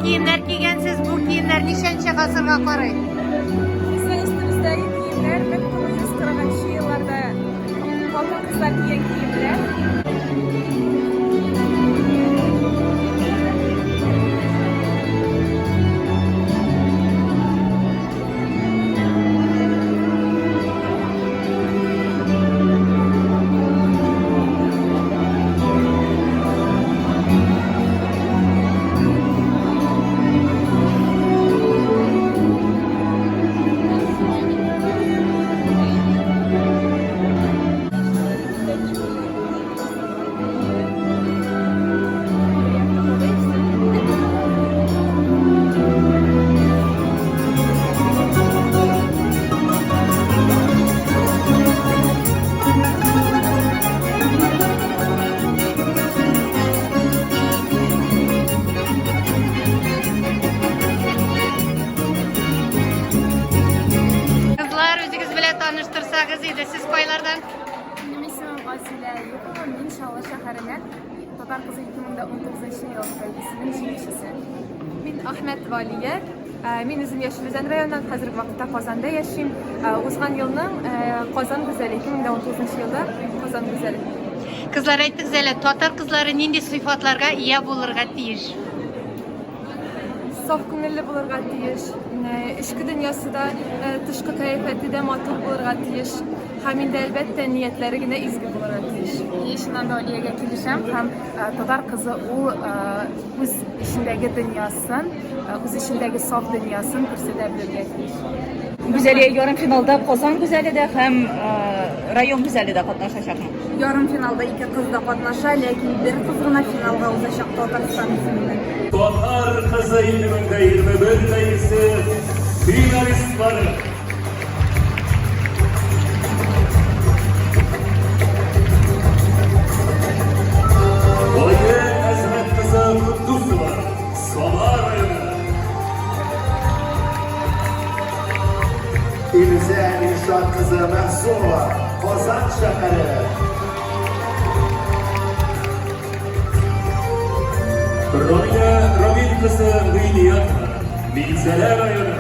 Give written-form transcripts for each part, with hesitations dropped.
киемнәр кигәнсез, бу киемнәр ничәнче гасырга карый? Безнең өстебездәге киемнәр 1940 елларда хатын-кызлар кигән киемнәр. Кызлар, үзегез белән таныштырсагыз иде, сез кайлардан? Минем исемем Асилә Юпова, мин Чаллы шәһәреннән. Татар кызы 2019 ел бәйгесенең җиңүчесе. Мин Ахмәтова Алия. Мин үзем Яшел Үзән районыннан, хәзерге вакытта Казанда яшим. Узган елның Казан гүзәле, 2019 елда Казан гүзәле. Кызлар, әйтегез әле, татар кызлары нинди сыйфатларга ия булырга тиеш? Саф күңелле булырга тиеш. Эчке дөньясы да, тышкы кыяфәте дә матур булырга тиеш. Һәм инде, әлбәттә, ниятләре генә изге булырга тиеш. Мин чыннан да Алиягә килешәм һәм татар кызы ул үз эчендәге дөньясын, үз эчендәге саф дөньясын күрсәтә белергә тиеш. Гүзәлия ярымфиналда Казан гүзәле дә һәм район гүзәле дә катнашачакмы? Ярымфиналда ике кыз да катнаша, ләкин бер кыз гына финалга узачак Татарстан исеменнән. Татар кызы 2021 бәйгесе финалистлары. Алия Әзмәт кызы Кутдусова, Саба районы. Илүзә Илшат кызы Мәгъсумова, Казан шәһәре. Рамилә Рамил кызы Гыйниятова, Минзәлә районы.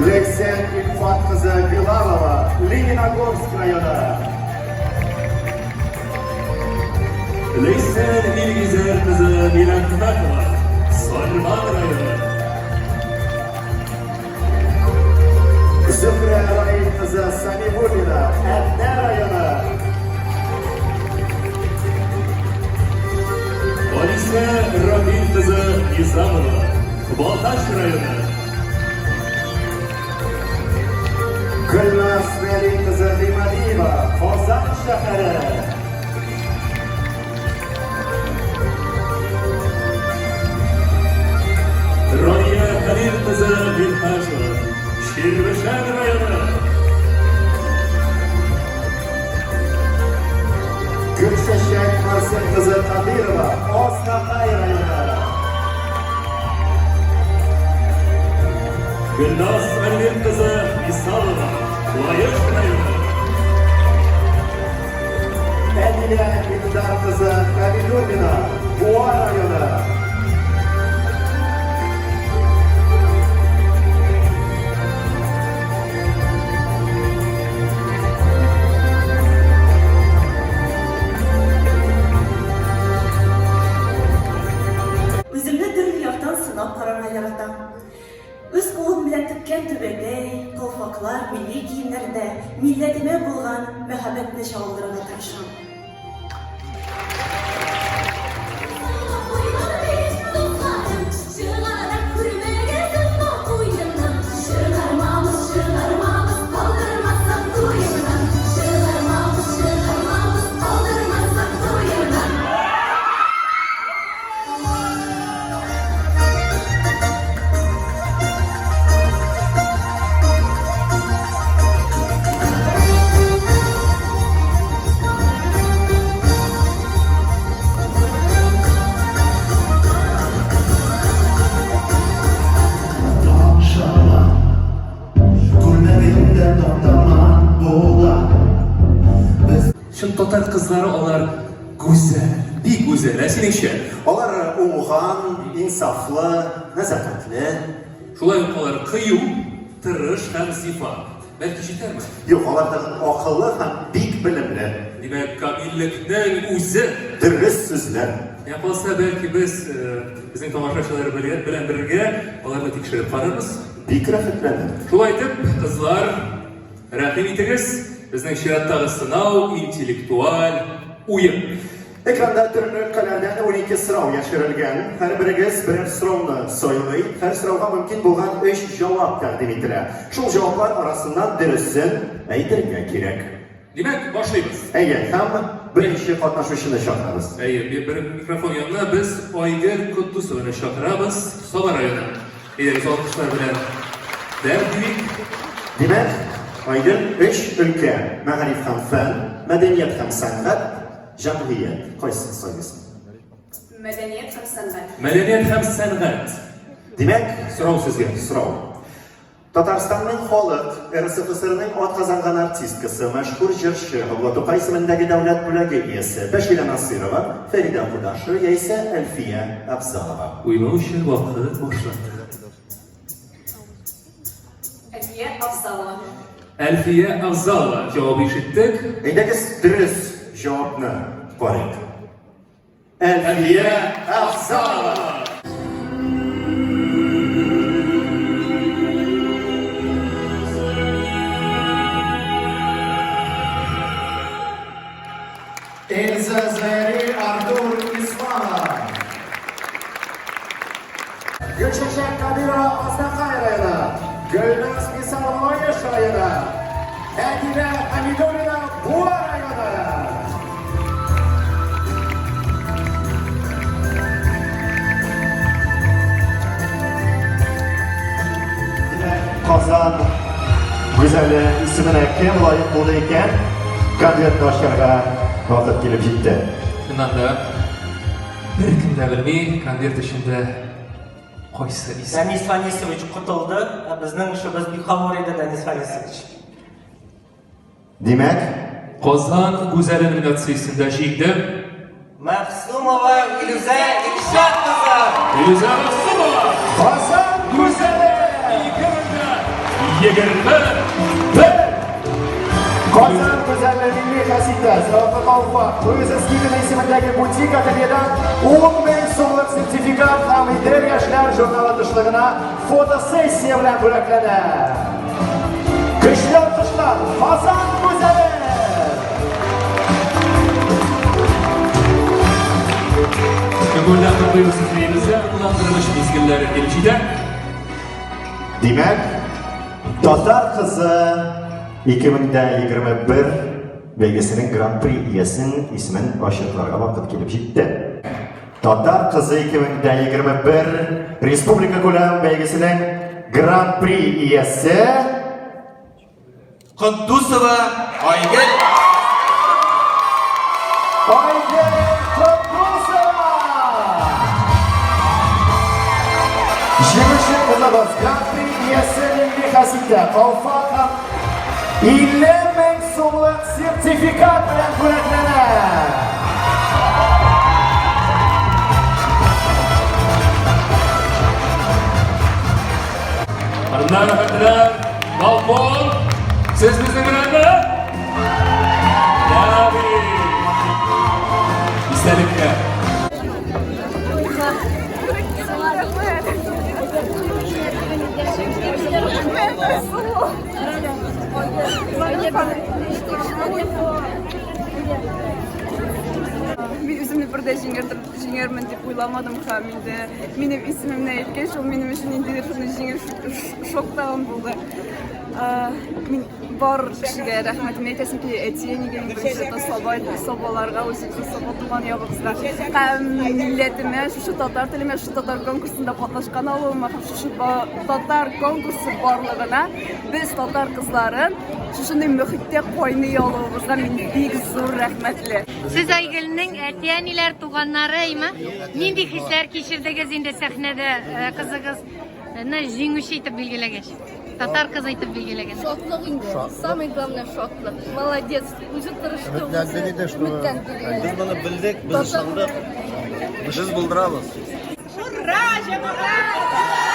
Ләйсән Илфат кызы Билалова, Лениногорск районы. Ләйсән Илгизәр кызы Мирәхмәтова, Сарман районы. Зөһрә Раил кызы Самигуллина, Әтнә районы. Алисә Рамил кызы Низамова, Балтач районы. Гөлназ Вәли кызы Гыймадиева, Казан шәһәре. Рания Хәлил кызы Минһаҗева, Чирмешән районы. Гөлчәчәк Марсель кызы Кадыйрова, Азнакай районы. Гөлназ Альберт кызы Исалова, Лаеш районы. Әдилә Илдар кызы Хәлилуллина, Буа районы. Үземне төрле яктан сынап карарга яратам. Үз кулым белән теккән түбәтәй, калфаклар, милли киемнәрдә милләтемә булган мәхәббәтне чагылдырырга тырышам. Чын татар кызлары алар гүзәл, бик гүзәл. Ә синеңчә? Алар уңган, инсафлы, нәзакәтле. Шулай ук алар кыю, тырыш һәм зифа. Бәлки җитәрме? Юк, алар тагын акыллы һәм бик белемле. Димәк, камиллекнең үзе. Дөрес сүзләр. Миңа калса, бәлки без, безнең тамашачылар белән бергә аларны тикшереп карарбыз. Бик рәхәтләнеп. Шулай итеп, кызлар, рәхим итегез, безнең чираттагы сынау, интеллектуаль уен. Экранда төрле өлкәләрдән 12 сорау яшерелгән. Һәрберегез берәр сорауны сайлый. Һәр сорауга мөмкин булган өч җавап тәкъдим ителә. Шул җаваплар арасыннан дөресен әйтергә кирәк. Димәк, башлыйбыз. Әйе, һәм беренче катнашучыны чакырабыз. Әйе, бер микрофон янына без Айгөл Котдусованы чакырабыз, Саба районы. Әйдәгез, алкышлар белән тәбрик. Димәк, Айгөл, өч өлкә, мәгариф һәм фән, мәдәният һәм сәнгать, җәмгыять. Кайсысын сайлыйсың? Мәдәният һәм сәнгать. Мәдәният һәм сәнгать. Димәк, сорау сезгә. Сорау. Татарстанның халык, РСФСРның атказанган артисткасы, мәшһүр җырчы, Габдулла Тукай исемендәге дәүләт бүләге иясе Бәширә Насыйрова, Фәридә Кудашева яисә Әлфия Афзалова. Уйлау өчен вакыт башланды. Әлфия Афзалова. Әлфия Афзалова. Җавап ишеттек. Әйдәгез, дөрес җавапны карыйк. Әлфия Афзалова. Эльза Зари, Артур Исламов. Гөлчәчәк Кадирова Азнакай районы, Гөлназ Мисалова Лаеш районы, Әдилә Хәмидуллина Буа районы. Казан гүзәле исеменә кем лаек булды икән? Конвертны ачарга вакыт килеп җитте. Чыннан да, Беркем дә белми, конверт эчендә кайсы исем. Дәнис Фанисович котылды, ә безнең эшебез бик авыр иде, Дәнис Фанисович. Димәк, Казан гүзәле номинациясендә җиңде. Мәгъсумова Илүзә Илшат кызы. Илүзә Мәгъсумова! Казан гүзәле! 2021! Казан гүзәле милли хәситә, Зәвыклы калфак, Луиза Скибина исемендәге бутик ательедан 10 мең сумлык сертификат һәм Идел яшьләр журналы тышлыгына фотосессия белән бүләкләнә. Көчле алкышлар, Казан гүзәле! Күңелдән котлыйбыз сезне, Илүзә, куандыргыч мизгелләре килеп җитә. Димәк, Татар кызы 2021 бәйгесенең гран-при иясен исемен ачыкларга вакыт килеп җитте. Татар кызы 2021 республика күләм бәйгесенең гран-при иясе Котдусова Айгөл. Айгөл Котдусова! Җиңүче кызыбыз Гран-при иясе Милли Хәситә Калфак һәм 50 мең сумлык сертификат белән бүләкләнә. Ханымнар, әфәнделәр, балкон, сез безнең беләнме? Тәбрик! Истәлеккә. Мин үземне бер дә җиңәрмен дип уйламадым һәм инде минем исемемне әйткәч, ул минем өчен ниндидер шундый җиңел шок тагын булды. Мин бар кешегә рәхмәтемне әйтәсем килә, әти-әнигә, иң беренче чиратта Саба, Сабаларга, үзебезнең Саба туган ягыбызга һәм милләтемә, шушы татар телемә, шушы татар конкурсында катнашкан алуыма һәм шушы татар конкурсы барлыгына без татар кызларын шушындый мөхиттә кайный алуыбызга мин бик зур рәхмәтле. Сез Айгөлнең әти-әниләр, туганнары, әйме? Нинди хисләр кичердегез инде сәхнәдә э, кызыгызны җиңүче итеп билгеләгәч? Татар кызы итеп билгеләгәч. Шатлык инде. Самое главное шатлык. Молодец. Үзе тырышты. Өметләндек иде, что Өметләндек. без моны белдек, без ышандык. Без булдырабыз. Ура, җәмәгать!